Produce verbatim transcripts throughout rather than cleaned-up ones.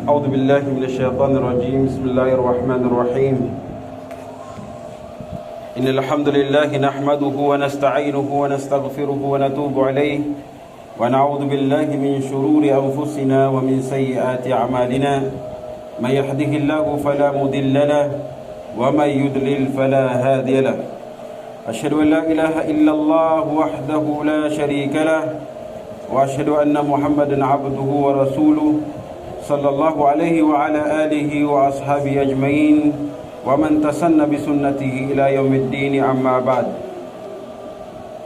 أعوذ بالله من الشيطان الرجيم. بسم الله الرحمن الرحيم. إن الحمد لله نحمده ونستعينه ونستغفره ونتوب عليه، ونعوذ بالله من شرور أنفسنا ومن سيئات أعمالنا. من يهده الله فلا مضل له، ومن يضلل فلا هادي له. أشهد أن لا إله إلا الله وحده لا شريك له، وأشهد أن محمدا عبده ورسوله، صلى الله عليه وعلى آله وأصحابه أجمعين، ومن تسن بسنته إلى يوم الدين، أما بعد.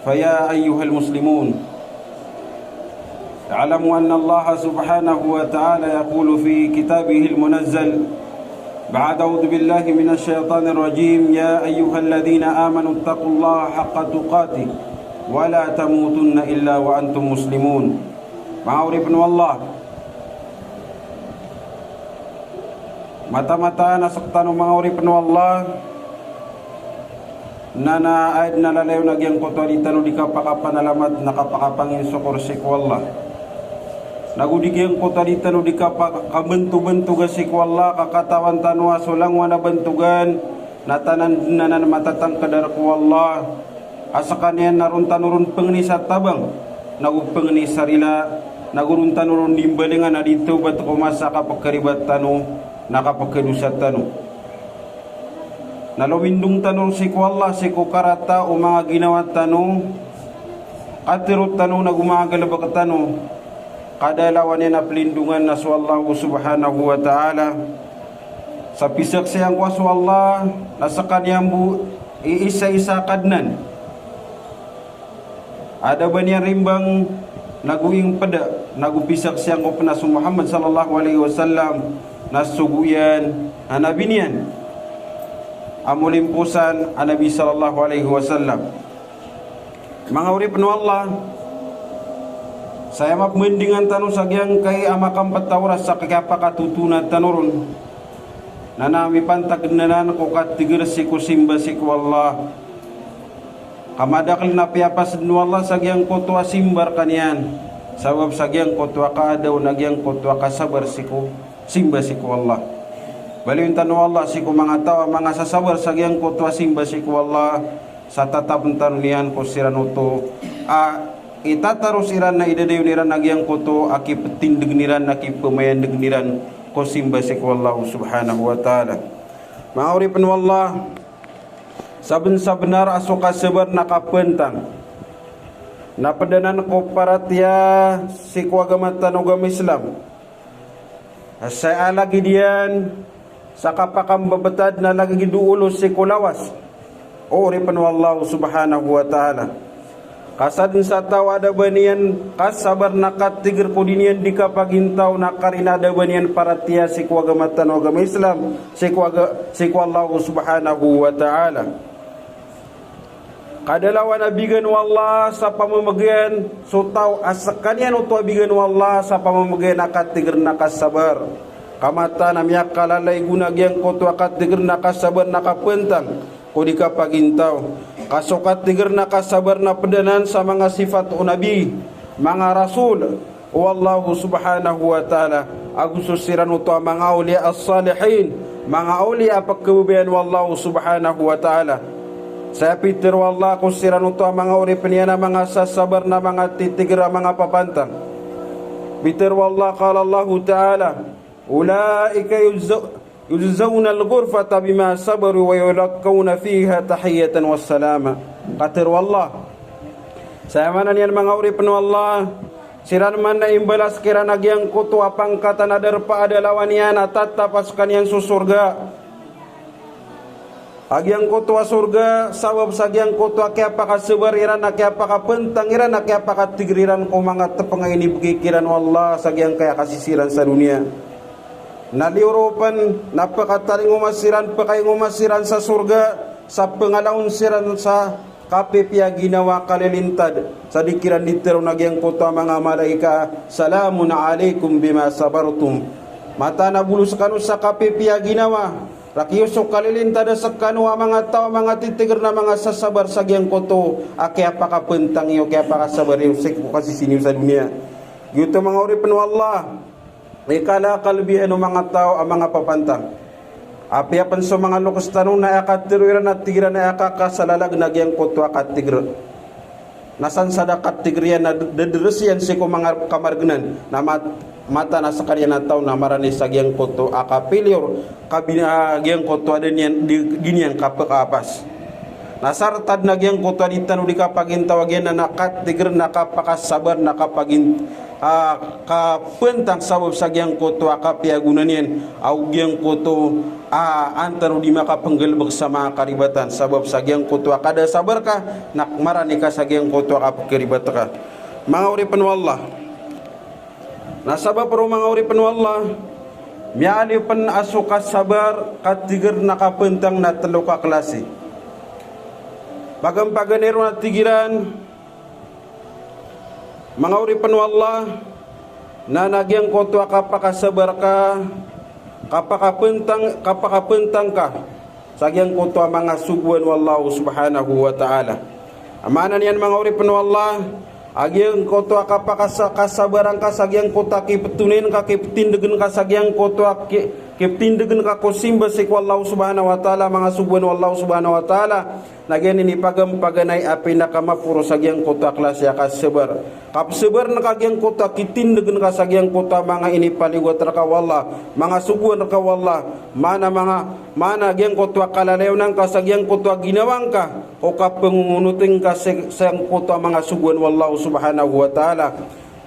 فيا أيها المسلمون، اعلموا أن الله سبحانه وتعالى يقول في كتابه المنزل بعد أعوذ بالله من الشيطان الرجيم، يا أيها الذين آمنوا اتقوا الله حق تقاته ولا تموتن إلا وأنتم مسلمون. Manga oripn o Allah, mataan-mataan a sktano manga oripn o Allah, na aya dn a lalayon a giyangkoto a di tano di kapakapanalamat na kapakapanginsokor sii ko Allah. Nago di giyangkoto a di tano di kapakabantobantoga sii ko Allah, ka katawan tano a so langowan a bantogan na tanan dn anan matatangkd a rk o Allah. A skaniyan na ron tano ron pngni sa tabang, nago pngni sa rila, nago ron tano ron di mbalingan a di tawbat ko masa a kapkribat tano, na kapkdosa tano. Na lomindong tano sii ko Allah sii ko karata o manga ginawa tano, katharo tano nago manga galbk tano, ka da lawan iyan a plindongan na so Allah subhanahu wa ta'ala. Sa pizaksian ko a so Allah na skaniyan bo i isa-isa a Kadnan. A da ba niyan rimbang nago ingpda, nago pizaksian ko pn a so Muhammad sallallahu alaihi wasallam na sogo iyan a nabi niyan a molimposan a Nabi sallallahu alaihi wasallam. Manga oripn o Allah, sa aya mapmandingan tano sa giyangkai a makampta a oras sa kiyapakatotoona tano ron, na na mipantag dn anan ko kathigr sii ko simba sii ko Allah. Ka madakl na piyapasad o Allah sa giyangkoto a simba rkaniyan, sabap sa giyangkoto a kaada on a giyangkoto a kasabar sii ko simba sii ko Allah. Baloyn tano o Allah sii ko manga taw a manga sasabar sa giyangkoto a simba sii ko Allah, sa tatapn tano niyan ko siran oto a itataros iran na idadayon iran a giyangkoto a kiptindgn iran, a kipmayandgn iran ko simba sii ko Allah subhanahu wa ta'ala. Manga oripn o Allah, sabnsabnar a so kasabar na kapantang na pd anan ko paratiyaya sii ko agama tano a agama Islam. Sa aya lagid iyan sa kapakambabtad na lagid o olo sii ko lawas, o oripn o Allah subhanahu wa ta'ala. Ka sadn sa taw a da ba niyan kasabar na kathigr ko di niyan di kapagintaw na karina a da ba niyan paratiyaya sii ko agama tano a agama Islam, sii ko aga-, sii ko Allah subhanahu wa ta'ala. Ka da lawan a bigan o Allah sa pamamagayan so taw a skaniyan oto a bigan o Allah sa pamamagayan a kathigr na kasabar. Ka mataan a miyakalalayon a giyangkoto a kathigr na kasabar na kapantang ko di kapagintaw. Ka so kathigr na kasabar na pd anan sa manga sifat o nabi, manga rasul o Allah subhanahu wa ta'ala, ago so siran oto a manga awliya as-salihin, manga awliya a pkhababayaan o Allah subhanahu wa ta'ala. Sa aya pitharo o Allah ko siran oto a manga oripn iyan a manga sasabar na manga titigr a manga papantang. Pitharo o Allah, qala Allahu ta'ala, "Ulaika yujza-, yujzawnal ghurfata bima sabaru wa yulaqqawna fiha tahiyatan wa salama." Katharo o Allah. Sa aya maana niyan manga oripn o Allah, siran man na imbalas kiran a giyangkoto a pangkatan a darpa a da lawan iyan a tatap a skaniyan so sorga. A giyangkoto a sorga, sabap sa giyangkoto a kiyapakasabar iran, a kiyapakapantang iran, a kiyapakatigr iran ko manga tpnga a inibgay kiran o Allah sa giyangkaya kasisiran sa doniya. Na liyo ron pn, na pkatalingoma siran, pkaingoma siran sa sorga, sa pngalaon siran sa kapipiya ginawa kalilintad, sa di kiran di tharoon a giyangkoto a manga malaika, "Salamun alaikum bima sabartum." Mataan a bolo skano sa kapipiya ginawa, rakiyo so kalilintad a skano a manga taw, a manga titigr na manga sasabar sa giyangkoto a kiyapakapantang iyo, kiyapakasabar iyo sii ko kasisi niyo sa doniya. Giyoto manga oripn o Allah. Ikala a kalbihan o manga taw a manga papantang. Apiya pn so manga loks tano na aya katharo iran a tig iran a aya kakasalalag na giyangkoto a kathigr. Na san sa da kathigr iyan na d-, ddrs iyan sii ko manga kamargnan. Na mat-, mataan a skaniyan a taw na marani sa giyangkoto a kapiliyor, kabina, giyangkoto a da niyan, di, di niyan kapkaapas. Na sarta dn a giyangkoto a di tano di kapagintawag iyan na kathigr, na kapakasabar, na kapagin-, a, kapntang sabap sa giyangkoto a kapiyagonan iyan, ago giyangkoto a, an tano di makapnggalbk sa manga karibatan, sabap sa giyangkoto a kada sabar ka, na marani ka sa giyangkoto a kapkaribat ka. Manga oripn o Allah. Na sabap roo manga oripn o Allah, miyaaloy pn a so kasabar, kathigr na kapntang na tlo ka klasi. Pagn-, paganay ron a tig iran, manga oripn o Allah, na, na giyangkoto a kapakasabar ka, kapakapntang, kapakapntang ka sa giyangkoto a manga sogoan o Allah subhanahu wa ta'ala. A maana niyan manga oripn o Allah, a giyangkoto a kapakasa-, kasabaran ka sa giyangkoto a kiptonayn ka, kiptindgn ka sa giyangkoto a ki-, kiptindgn ka ko simba sii ko Allah subhanahu wa ta'ala, manga sogoan o Allah subhanahu wa ta'ala. Na giyanan i pagn-, paganay a pinakamaporo sa giyangkoto a klasi a kasabar. Kapsabarn ka giyangkoto a kitindgn ka sa giyangkoto a manga inipaliyogat rka o Allah, manga sogoan rka o Allah, maana manga, maana giyangkoto a kalalayonan ka sa giyangkoto a ginawa ngka, o kapngongonotn ka sa, sa giyangkoto a manga sogoan o Allah subhanahu wa ta'ala.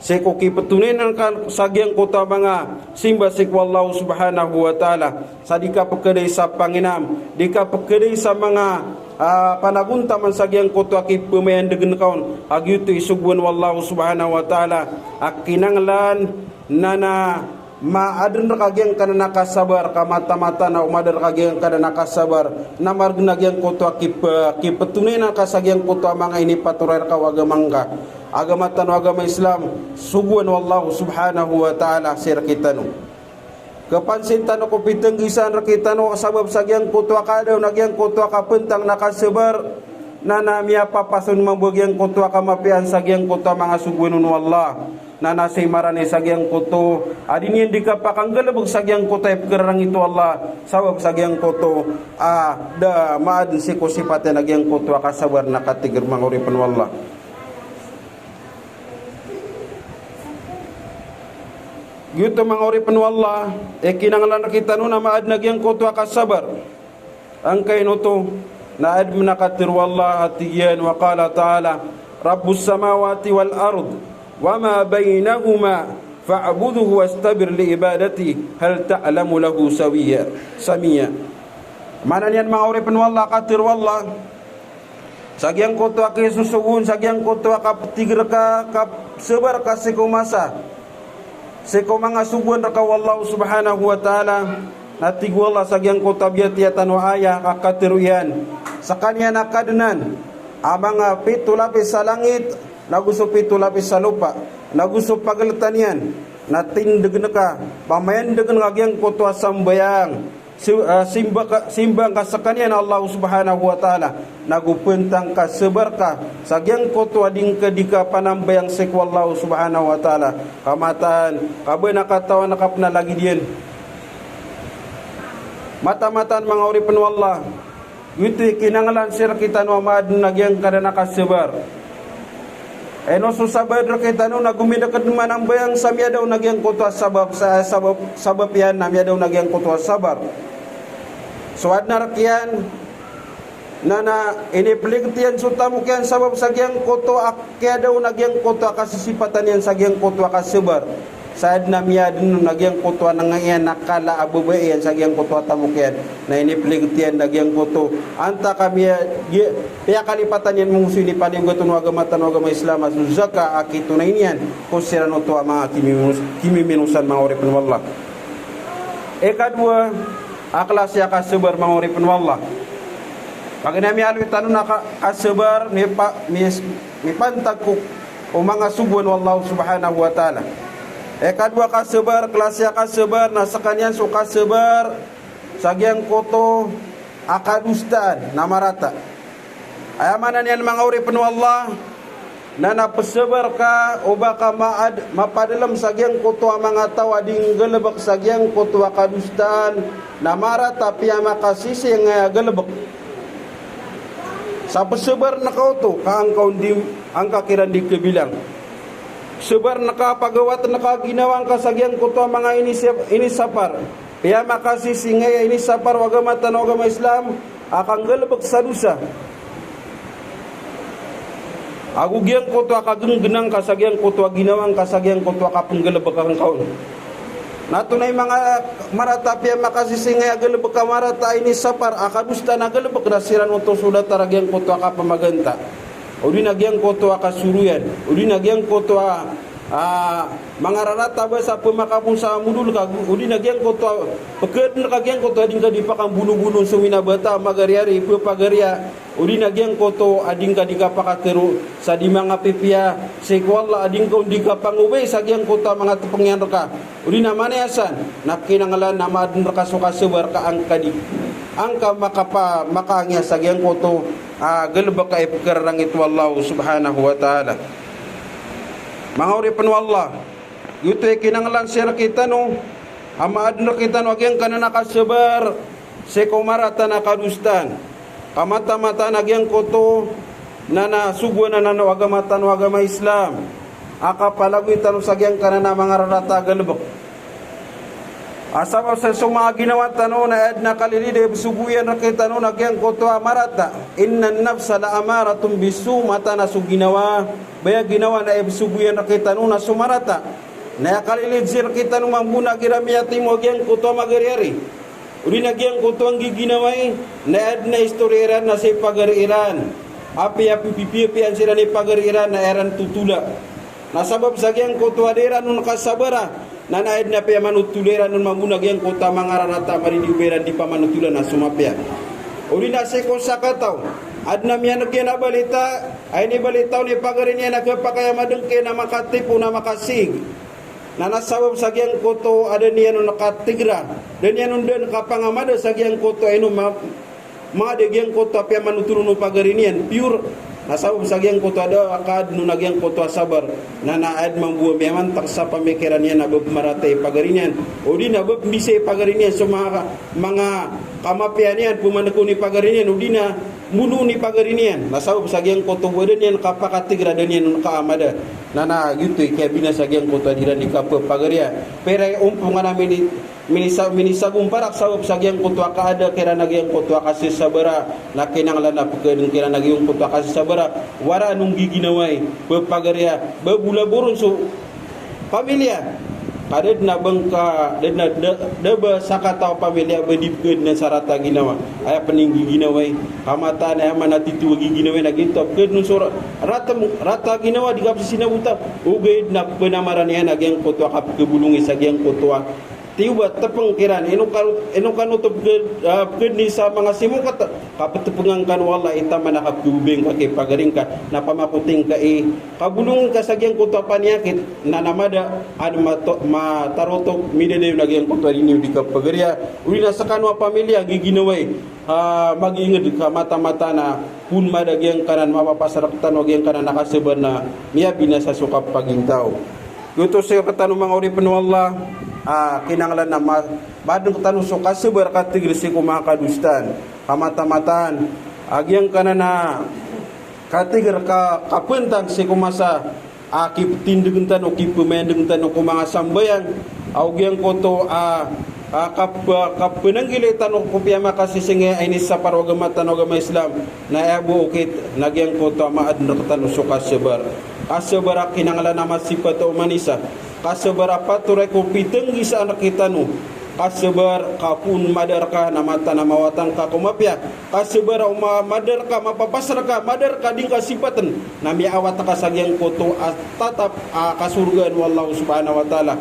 Sii ko kiptonayn ka sa giyangkoto a manga simba sii ko Allah subhanahu wa ta'ala. Sa di ka pkhaday sa panginam, di ka pkhaday sa manga, ah, panagontaman sa giyangkoto a kipmayandgn ka on. A giyoto i sogoan o Allah subhanahu wa ta'ala a kinanglan na, na maadn rka giyangkanan a kasabar, ka mataan-mataan a o maadn rka giyangkanan a kasabar, na margn a giyangkoto a kip-, kiptonayn ka sa giyangkoto a manga inipatoray rka o agama ngka. Agama tano a agama Islam, sogoan o Allah subhanahu wa ta'ala sii rktano. Kapansin tano ko pitnggisan rktano sabap sa giyangkoto a kadaw na giyangkoto a kapntang na kasabar, na, na miyapapas on mambo a giyangkoto a kamapiyaan sa giyangkoto a manga sogoan on o Allah. Na, na sii marani sa giyangkoto a di niyan di kapakanggalbk sa giyangkoto a ipkhararangit o Allah, sabap sa giyangkoto a da maadn sii ko sipat iyan a giyangkoto a kasabar na kathigr manga oripn o Allah. Giyoto manga oripn o Allah, i kinanglan rktano na maadn a giyangkoto a kasabar. Angkaino oto, na adn a katharo o Allah a tig iyan, wa qala ta'ala, Rabbus samawati wal ard, wa ma baynahuma, fa'budhu wastabir li ibadati, hal ta'lamu lahu sawiya, samiya. Maana niyan manga oripn o Allah, katharo o Allah, sa giyangkoto a kisosogoon, sa giyangkoto a kapthigr ka, kapsabar ka sii ko masa, sii ko manga sogoan rka o Allah subhanahu wa ta'ala, na tig o Allah sa giyangkoto a biyatiya tano a ayah a katharo iyan, skaniyan a Kadnan a manga pito lapis sa langit, nago so pito lapis sa lopa, nago so pagltan iyan, na tindgn ka, pamayandgn ka giyangkoto a sambayang, si-, ah, simba ka, simba ngka skaniyan a Allah subhanahu wa ta'ala, nago pntang ka, sabar ka sa giyangkoto a di ngka di kapanambayang sii ko Allah subhanahu wa ta'ala. Ka mataan, ka ba na katawan ka pn a lagid iyan. Mataan-mataan manga oripn o Allah. Giyoto i kinanglan sii rktano a maadn a giyangkanan a kasabar. Ino so sabar rktano na gomindakd manambayang sa miyada on a giyangkoto a sabap, sa, sabap, sabap iyan na miyada on a giyangkoto a sabar. So adn a rk iyan na, na inipligt iyan so tamok iyan sabap sa giyangkoto a kiyada on a giyangkoto a kasisipatan iyan sa giyangkoto a kasabar. Sa adn a miyadn on a giyangkoto a nanga iyan a kala a babaya iyan sa giyangkoto a tamok iyan. Na inipligt iyan a giyangkoto. Antaa ka miya, giya, piyakalipatan iyan mambo so inipaliyogat on o agama tano a agama Islam a so zakat a kitonayn iyan ko siran oto a manga kimiminus-, kimiminosan manga oripn o Allah. Ikadowa a klasi a kasabar manga oripn o Allah. Paganay a miyaaloy tano na ka-, kasabar, mipa-, mis-, mipantag ko, o manga sogoan o Allah subhanahu wa ta'ala. Ikadowa a kasabar, klasi a kasabar, na skaniyan so kasabar sa giyangkoto a kadosaan na marata. Aya maana niyan manga oripn o Allah, Na na pesabar ka o ba ka maad, mapadalem sa giyangkoto a manga taw a di nggalebek sa giyangkoto a kadosaan, na marata a piyamakasisingaya a galebek. Sa pesabar ngka oto ka angka on di, angka kiran di kabilang. Sabar ngka, pagawat ngka ginawa ngka sa giyangkoto a manga inisap-, inisapar. Piyamakasisingaya inisapar o agama tano a agama Islam, a kanggalebek sa dosa. Ago giyangkoto a kagenggenang ka sa giyangkoto a ginawa ngka sa giyangkoto a kapenggalebek angka on. Na tonaa i manga marata a piyamakasisingaya a galebek a marata a inisapar a kadosaan a galebek na siran oto so datar a giyangkoto a kapamaganta. O di na giyangkoto a kasoroyan. O di na giyangkoto a, a, manga rarata a ba sa pemakaposa a modol ka, o di na giyangkoto a peked ngka giyangkoto a di ngka di pakambonobonon so minabata a magariari, pepagariya, o di na giyangkoto a di ngka di kapakatero sa di manga pipiya sii ko Allah a di ngka on di kapangobay sa giyangkoto a manga tepeng iyan reka. O di na manaya san, na kinanglan a maaden reka so kasabar ka angka di, angka makapa-, makaangiya sa giyangkoto a galebek a ipekerarangit o Allah subhanahu wa ta'ala. Manga oripen o Allah, giyoto i kinanglan sii rekitano, a maaden rekitano a giyangkanan a kasabar sii ko marata a kadosaan. Ka mataan-mataan a giyangkoto na na sogoan anan o agama tano a agama Islam a kapalagoy tano sa giyangkanan a manga rarata a galebek. A sabap sa so manga ginawa tano na aya den a kalilid a ipesogo iyan rekitano na giyangkoto a marata. Innan nafsa la ammaratun bissu, mataan a so ginawa, baya ginawa na ipesogo iyan rekitano na so marata. Na aya kalilid sii rekitano mambo na igira miyatimo a giyangkoto a magariari, o di na giyangkoto a nggiginawai, na aya den a istoriya iran na sii pagari iran. Apiya pipipiya siran i pagari iran na aya iran totola. Na sabap sa giyangkoto a da iran on kasabara, na na aya den a piyamanotola iran on mambo na giyangkoto a manga rarata a maridi o ba iran di pamanotola na so mapiya. O di na sii ko sakataw, aden a miyaneg iyan a balita, a inibalita on i pagari niyan a kepakay a madengke na makatipo na makasig. Na na sabap sa giyangkoto a da niyan on katigra, da niyan on den kapangamada sa giyangkoto a ino ma-, manga da giyangkoto a piyamanotol o pagari niyan, pure. Na sabap sa giyangkoto a da kaaden on a giyangkoto a sabar. Na na aya den mambo a miyamantak sa pamikiran iyan a ba pemarata i pagari niyan, o di na ba pembisa i pagari niyan so manga, manga kamapiya niyan, pemanekon i pagari niyan, o di na monoon i pagari niyan. Na sabap sa giyangkoto a da niyan kapakatigra, da niyan on kaamada. Na na giyoto i kiyabinasa giyangkoto a di iran di kapepagariya. Pira i ompongan a mini-, minisa-, minisagomparak sabap sa giyangkoto a kaada kiran a giyangkoto a kasasabara, na kinanglan a pekeden kiran a giyangkoto a kasasabara. Waraan o nggiginawai, pepagariya, ba bolaboron so pamilya. Ka da den a ba ngka, da den a, da, da ba sakataw a pamilya a ba di pekeden sa rata a ginawa. Aya pen i nggiginawai, ka mataan a aya manatito a giginawai na giyoto a pekeden so ra-, rata, rata a ginawa di kapesisinabotan. Ogaid na penamaran iyan a giyangkoto a kapekebolongi sa giyangkoto a tiyoba tepeng kiran. Ino ka, ino kano oto peked-, ah, pekeden sa manga simokat. Kapetepengan kano o Allah i taman a kapekebebeng ka ki pagari ngka, na pamakoti ngka i kabolong ka sa giyangkoto a paniyakit, na na mada, an mato-, matarotok, midadayon a giyangkoto a di niyo di kapagariya, o di na sekano a pamilya, giginawai, ah, magiinged ka mataan-mataan a, pun mada giyangkanan, mapapasar rektano giyangkanan a kasabar na miyabinasa so kapagintaw. Giyoto sii rektano manga oripen o Allah, ah, kinanglan a ma-, maaden rektano so kasabar ka tigr sii ko manga kadosaan, ka mataan-mataan a giyangkanan a katigr ka, kapentang sii ko masa a kipetindegen tano, kipemayandegen tano ko manga sambayang, ago giyangkoto a, a kap-, kapenanggilai tano ko piyamakasisingaya a inisapar o agama tano a agama Islam, na aya bo okit na giyangkoto a maaden rektano so kasabar. Kasabar a kinanglan a masipat o manisa. Kasabar a patoray ko pitenggisaan rektano. Kasabar ka pon mada reka na mataan a mawatan ka ko mapiya. Kasabar a o ma-, mada reka, mapapasar ka, mada reka di ngka sipaten. Na miyaawat ka sa giyangkoto a tatap a kasorgaan o Allah subhanahu wa ta'ala.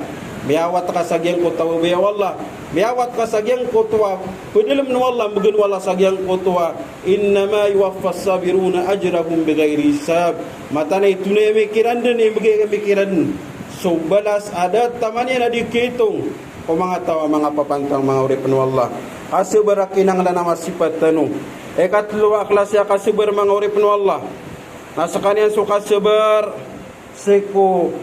Miyaawat ka sa giyangkoto a babaya o Allah. Miyaawat ka sa giyangkoto a pedalemen o Allah, mbegen o Allah sa giyangkoto a, "Innama yuwaffas sabiruna ajrahum bighairi hisab." Mataan a itonaa ami kiran den, imbegay ami kiran den so balas a da taman iyan a di kaitong ko manga taw a manga papantang, manga oripen o Allah. Kasabar a kinanglan a masipat tano. Ikatlo a klasi a kasabar, manga oripen o Allah. Na skaniyan so kasabar sii ko,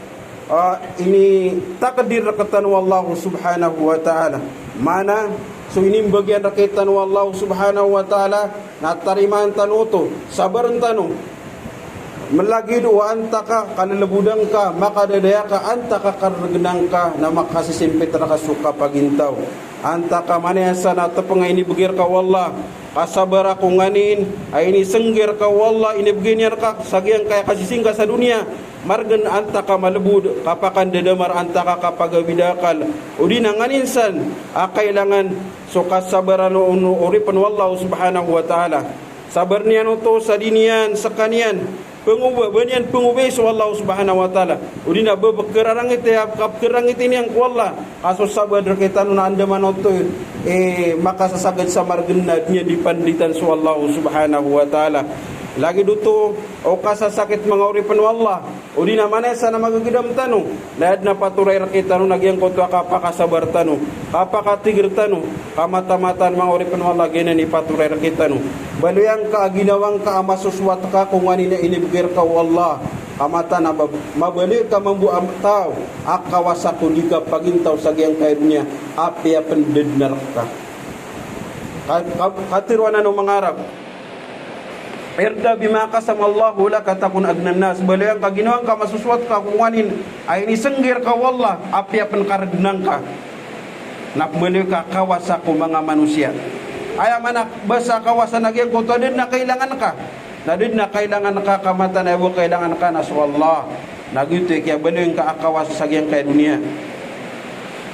ah, initakdir rktano o Allah subhanahu wa ta'ala. Maana, so inimbgay rktano o Allah subhanahu wa ta'ala, na tarimaan tano oto, sabarn tano. Mlagid o antaa ka kalblbdan ka, makadadaya ka, antaa ka kargnan ka, na makasisimpit rka so kapagintaw. Antaa ka manaya sa na tpnga inibgay rka o Allah, kasabar ako nganin a inisnggay rka o Allah, inibgay niyan rka sa giyangkaya kasisingka sa doniya, margn antaa ka malbod, kapakandadamar, antaa ka kapagawida akal, odi na nganin san a kailangan so kasabaran o, o oripn o Allah subhanahu wa ta'ala. Sabarn iyan oto sa di niyan skaniyan pngoba, ba niyan pngobay so Allah subhanahu wa ta'ala. Odi na ba pkrarangit iyan, kapkrarangit iyan ko Allah. Ka so sabar rktano na andamanaya oto, eh, makasasagad sa margn a di niyan di panditan so Allah subhanahu wa ta'ala. Lagid oto o kasasakit, manga oripn o Allah. Odi na manaya sa na magagdam tano, na aya dn a patoray rktano na giyangkoto a kapakasabar tano, kapakatigr tano, ka mataan-mataan, manga oripn o Allah, giyanan i patoray rktano. Baloy angka a ginawa ngka a masosowat ka ko nganin a inibgay rka o Allah. Ka mataan a mab-, mabaloy ka mambo a taw a kawasa ko di kapagintaw sa giyangkaya doniya, apiya pn da dn a rk ka. Ka-, ka-, katharo anan o manga Arab, "Irda bima qasamallahu laka takun aghnan nas." Baloy angka a ginawa ngka a masosowat ka ko nganin a inisnggay rka o Allah, apiya pn kargnan ka, na pmbaloy ka kawasa ko manga manosiya. Aya maana ba sa kawasa na giyangkoto a da dn a kailangan ka. Na da dn a kailangan ka, ka mataan a aya bo a kailangan ka na so Allah. Na giyoto i kiyabaloy ngka a kawasa sa giyangkaya doniya.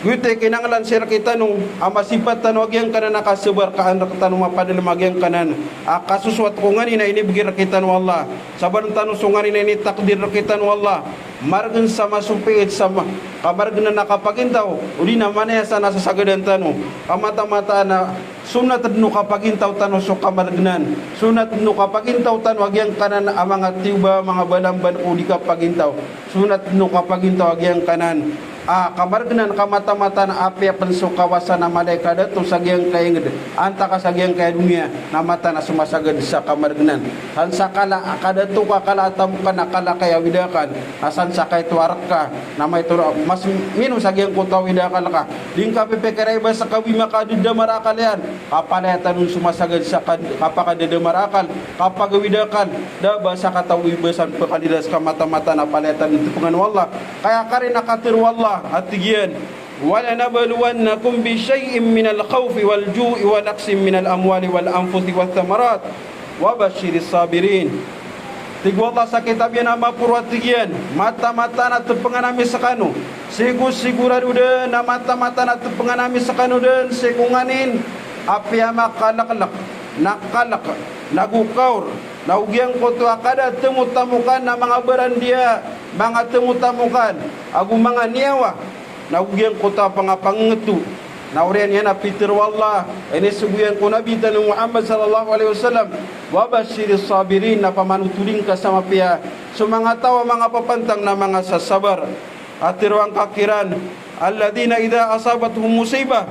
Giyoto i kinanglan sii rktano a masipat tano a giyangkanan a kasabar, ka an rktano mapadalm a giyangkanan a kasosowat ko nganin a inibgay rktano o Allah. Sabarn tano so nganin a initakdir rktano o Allah. Margn sa masopiit sa ma-, ka margn a kapagintaw, odi na manaya sa na sasagadan tano. Ka mataan-mataan a sonat dn o kapagintaw tano so kamargnan. Sonat dn o kapagintaw tano a giyangkanan a manga tiyoba, manga balamban ko di kapagintaw. Sonat dn o kapagintaw a giyangkanan a kamargnan, ka mataan-mataan a apiya pn so kawasa na mala i kadato sa giyangkaya ingd, antaa ka sa giyangkaya doniya, na mataan a somasagad sa kamargnan. San sa kala a kadato ka, kala a tamokan a kala kay awida akal, na san sa kaito a rk ka, na maito a mas mino sa giyangkoto a awida akal ka. Di ngka pipikira i ba sa kawi makadadamar a akal iyan. Ka palaya tano on somasagad sa kad-, kapakadadamar a akal, kapagawida akal, da ba sa katawi ba san pkalidas, ka mataan-mataan a palaya tano on tpngan o Allah. Ka aya karin a katharo o Allah a tig iyan, "Walanabluwannakum bishay'in minal khawfi wal ju'i wa naqsin minal amwali wal anfusi wath thamarat." "Wa bashshiris sabirin." Tig o Allah sa kitab iyan a maporo a tig iyan, mataan-mataan a tpngan ami skano. Sigo-sigorado dn a mataan-mataan a tpngan ami skano dn sii ko nganin a piyamakalklk, na kalk, na go kaor, na go giyangkoto a kada tmotamokan a manga barandiya, manga tmotamokan, ago manga niyawa, na go giyangkoto a pangapangngto. Na oriyan iyan a pitharo o Allah, inisogo iyan ko Nabi tano Muhammad sallallahu alaihi wasallam, "Wa bashshiris sabirin," na pamanotoli ngka sa mapiya so manga taw a manga papantang na manga sasabar. A tharo angka kiran, "Alladhina idha asabathum musibah,"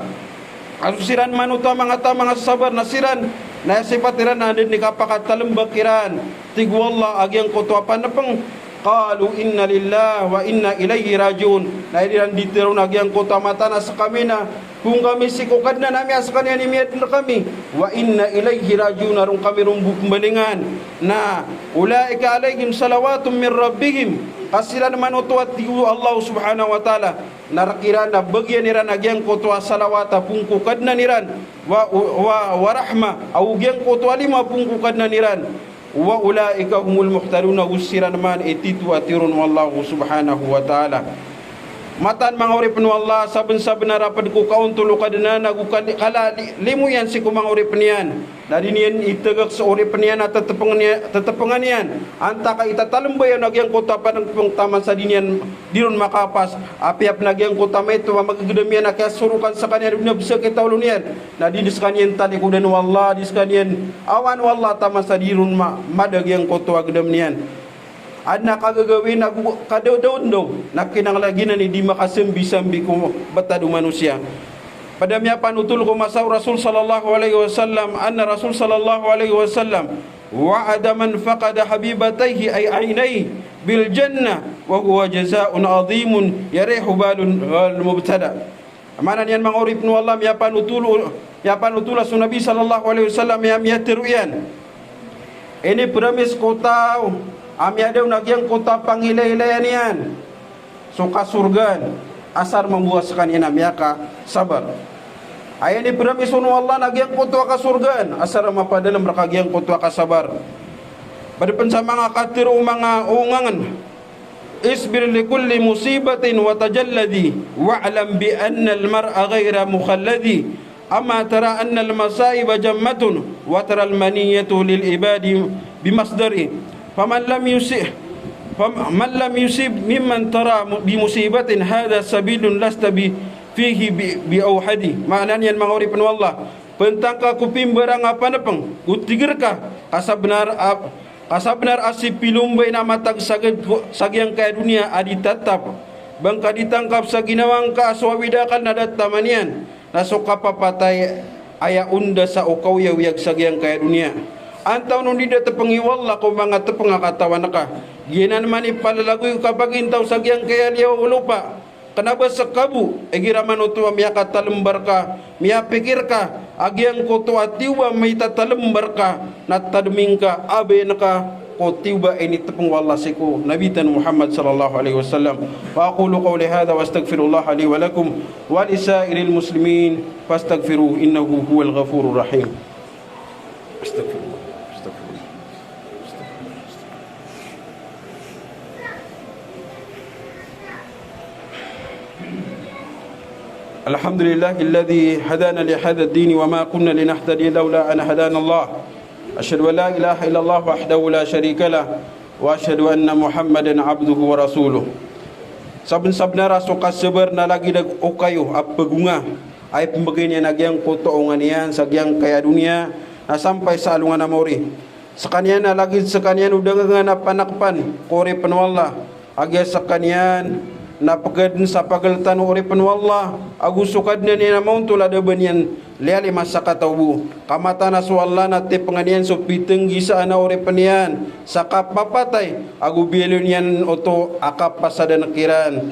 a so siran man oto a manga taw a manga sasabar na siran, na aya sipat iran na anda dn i kapakatalmbk iran, tig o Allah, a giyangkoto a panpng, "Qalu inna lillahi wa inna ilayhi raji'un." Na aya iran di tharoon a giyangkoto a mataan a skami na phoon kami sii ko Kadnan ami a skaniyan i miyadn rkami. "Wa inna ilayhi raji'un," a roo kami ron bo pmbalingan. Na, "Ulaika alayhim salawatun min rabbihim." Ka siran man oto a tig o Allah subhanahu wa ta'ala, na rk iran a bagian iran a giyangkoto a salawat a phoon ko Kadnan iran. Wa, wa, wa rahma, ago giyangkoto a limo a phoon ko Kadnan iran. "Wa ulaika humul muhtadun," ago siran man i tito a tiyoron o Allah subhanahu wa ta'ala. Mataan manga oripn o Allah, sabnsabnar a pd ko kaontol o Kadnan ago kal-, kala li-, limo iyan sii ko manga oripn iyan. Na di niyan itgk so oripn iyan a ttpng niya-, ttpngan iyan. Antaa ka itatalmba iyan a giyangkoto a panpng taman sa di niyan, di ron makapas. Apiya pn a giyangkoto a maito a magagdam iyan a kiyasorokan skaniyan o di na bs a kitaw olo niyan. Na di dn skaniyan talikodan o Allah, di skaniyan awan o Allah taman sa di ron ma-, mada giyangkoto a gdam niyan. Adn a kagagawii na go kadawdaw, na kinanglan giyanan i di makasambisambi ko btad o manosiya. Pd a miyapanotol ko masa o Rasul sallallahu alaihi wasallam, anna Rasul sallallahu alaihi wasallam وعد من فقد حبيبتيه أي عينيه بالجنة وهو جزاء عظيم يريح بال المبتلى. Maana niyan manga oripn o Allah, miyapanotol, miyapanotol a so Nabi sallallahu alaihi wasallam a miyatharo iyan. Inipromise ko taw a miyada on a giyangkoto a pangilaylayan iyan so kasorgaan, asar mambo a skaniyan a miyakasabar. Aya inipromise on o Allah na giyangkoto a kasorgaan, asar a mapadalm rka giyangkoto a kasabar. Pd pn sa manga katharo o manga ongangn, اصبر لكل مصيبة وتجلد، واعلم بأن المرء غير مخلد. أما ترى أن المصائب جمة، وترى المنية للعباد بمصدر. فمن لم يصب، فمن لم يصب ممن ترى بمصيبة، هذا سبيل لست ب-، فيه ب-، بأوحد. Maana niyan manga oripn o Allah, pantang ka ko pimbarang a panpng, ko tig rka, ka sabnar a, ka sabnar a si pilombay na matag sa giyangkaya doniya a di tatap. Ba ngka di tangkap sa ginawa ngka a so awid a akal na da taman iyan. Na so kapapatay aya onda sa o kaoyagoyag sa giyangkaya doniya. Antaa on i da tpngi o Allah ko manga tpng a katawan ka? Giyanan man i palalagoy o kapagintaw sa giyangkaya liyawaw o lopa. Kna ba ska bo, igira man oto a miyakatalmbar ka, miyapikir ka a giyangkoto a tiyoba a mitatalmbar ka, na tadmi ngka, abayan ka ko tiyoba a initpng o Allah sii ko Nabi tano Muhammad sallallahu alaihi wasallam. وأقول قولي هذا وأستغفر الله لي ولكم ولسائر المسلمين فاستغفروه إنه هو الغفور الرحيم. أستغفر الله. أستغفر الله. الحمد لله الذي هدانا لهذا الدين وما كنا لنهتدي لولا أن هدانا الله. أشهد أن لا إله إلا الله وحده لا شريك له، وأشهد أن محمدا عبده ورسوله. Sabnsabnar a so kasabar na lagid o kayo a pagonga a ipmbgay niyan a giyangkoto a onga niyan sa giyangkaya doniya na sampay sa alongan a maori. Skaniyan na lagid skaniyan o dangangan a panakpan ko oripn o Allah. A giya skaniyan na pkadn sa pagltan o oripn o Allah, ago so Kadnan iyan a maontol a da ba niyan liyalim a sakataw bo. Ka mataan a so Allah na tipngan iyan so pitnggisaan a oripn iyan sa kapapatay, ago biyaloy niyan oto a kapasadan kiran.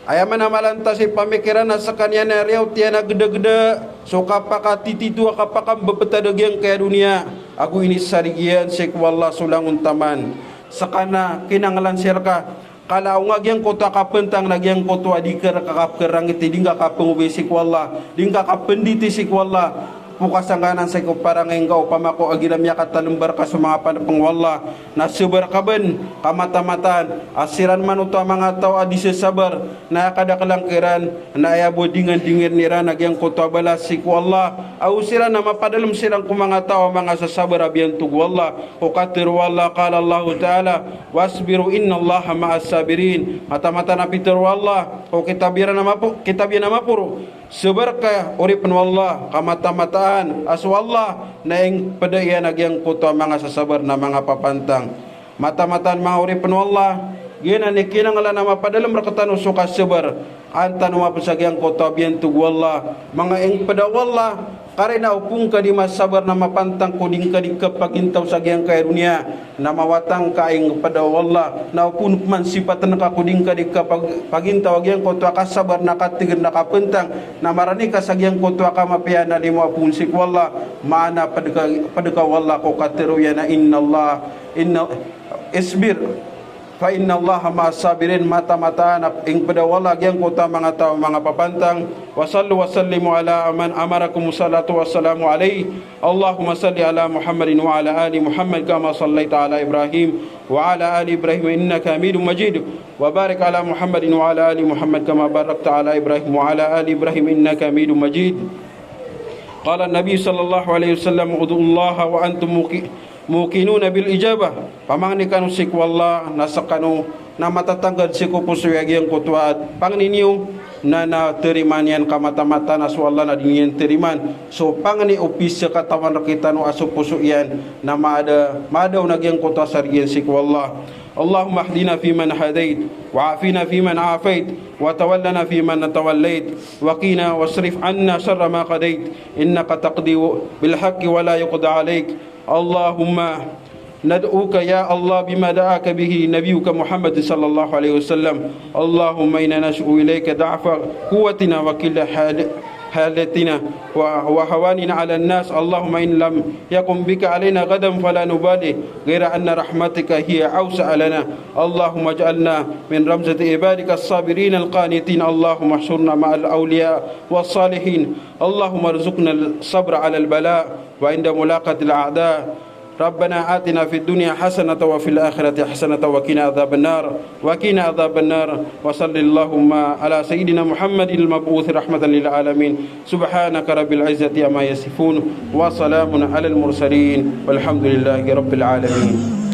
Aya man a mala ta si pamikiran a skaniyan a riyaot iyan a gdagda so kapakatitito a kapakambptad a giyangkaya doniya, ago inisarigi iyan sii ko Allah so langon taman. Skaniyan na kinanglan sii rka, kala onga giyangkoto a kapntang na giyangkoto a di ka rka kapkarangiti, di ngka kapngobay sii ko Allah, di ngka kapnditi sii ko Allah. Pokasangkanan sii ko parangay ngka opama ko igira miyakatalmbar ka so manga panpng o Allah, na sabar ka bn, ka matamataan a siran man oto a manga taw a di sasabar, na aya kadaklan kiran na aya bo dingandingirn iran a giyangkoto a balas sii ko Allah. Ago siran na mapadalm siran ko manga taw a manga sasabar a biyantog o Allah. Ko katharo o Allah, qala Allahu ta'ala, "Wasbiru innallaha ma'as sabirin." Matamataan a pitharo o Allah ko kitab iran a mapo-, kitab iyan a maporo, sabar ka oripn o Allah, ka matamataan a so Allah na ingpda iyan a giyangkoto a manga sasabar na manga papantang. Matamataan manga oripn o Allah, giyanan i kinanglan a mapadalm rktano so kasabar. An tano mapos a giyangkoto a biyantog o Allah, manga ingpda o Allah, karina opama ka di masabar na mapantang ko di ngka di kapagintaw sa giyangkaya doniya, na mawatan ka a ingpda o Allah, na opama pman sipatn ka ko di ngka di kapag-, pagintaw a giyangkoto a kasabar na katigr na kapntang, na marani ka sa giyangkoto a kamapiya na limo a poon sii ko Allah, maana pd ka, pd ka o Allah ko katharo iyan a innallaha, inna, isbir. Fa innallaha ma'as sabirin, matamataan a ingpda o Allah giyangkoto a manga taw a manga papantang. Wa sallu wa sallimu ala man amarakumus salatu wassalamu alayhi. Allahumma salli ala Muhammadin wa ala ali Muhammad kama sallaita ala Ibrahim wa ala ali Ibrahim innaka Hamidum Majid. Wa barik ala Muhammadin wa ala ali Muhammad kama barakta ala Ibrahim wa ala ali Ibrahim innaka Hamidum Majid. Qala an-Nabi sallallahu alayhi wasallam, "Ud'ullaha wa antum muqi-, muqinuna bil ijabah." Pamangni kano sii ko Allah na skano na matatanggad sii ko poso iyo a giyangkoto a pangni niyo na, na tarimaan iyan, ka matamataan a so Allah na di niyan tarimaan so pangni o pizakatawan rktano a so poso iyan na maada, maada on a giyangkoto a sarigi iyan sii ko Allah. Allahumma ihdina fiman hadait, wa afina fiman afait, wa tawallana fiman tawallait, wa qina wasrif anna sharra ma qadait, innaka taqdi bil haqqi wa la yuqda alaik. Allahumma ندعوك يا الله بما دعاك به نبيك محمد صلى الله عليه وسلم. اللهم إنا نشكو إليك ضعف قوتنا وقلة حال-، حالتنا و-، وهواننا على الناس. اللهم إن لم يكن بك علينا غضب فلا نبالي، غير أن رحمتك هي أوسع لنا. اللهم اجعلنا من رمزة عبادك الصابرين القانتين. اللهم احشرنا مع الأولياء والصالحين. اللهم ارزقنا الصبر على البلاء وعند ملاقاة الأعداء. ربنا آتنا في الدنيا حسنة وفي الآخرة حسنة وقنا عذاب النار. وقنا عذاب النار. وصل اللهم على سيدنا محمد المبعوث رحمة للعالمين. سبحانك رب العزة عما يصفون. وسلام على المرسلين. والحمد لله رب العالمين.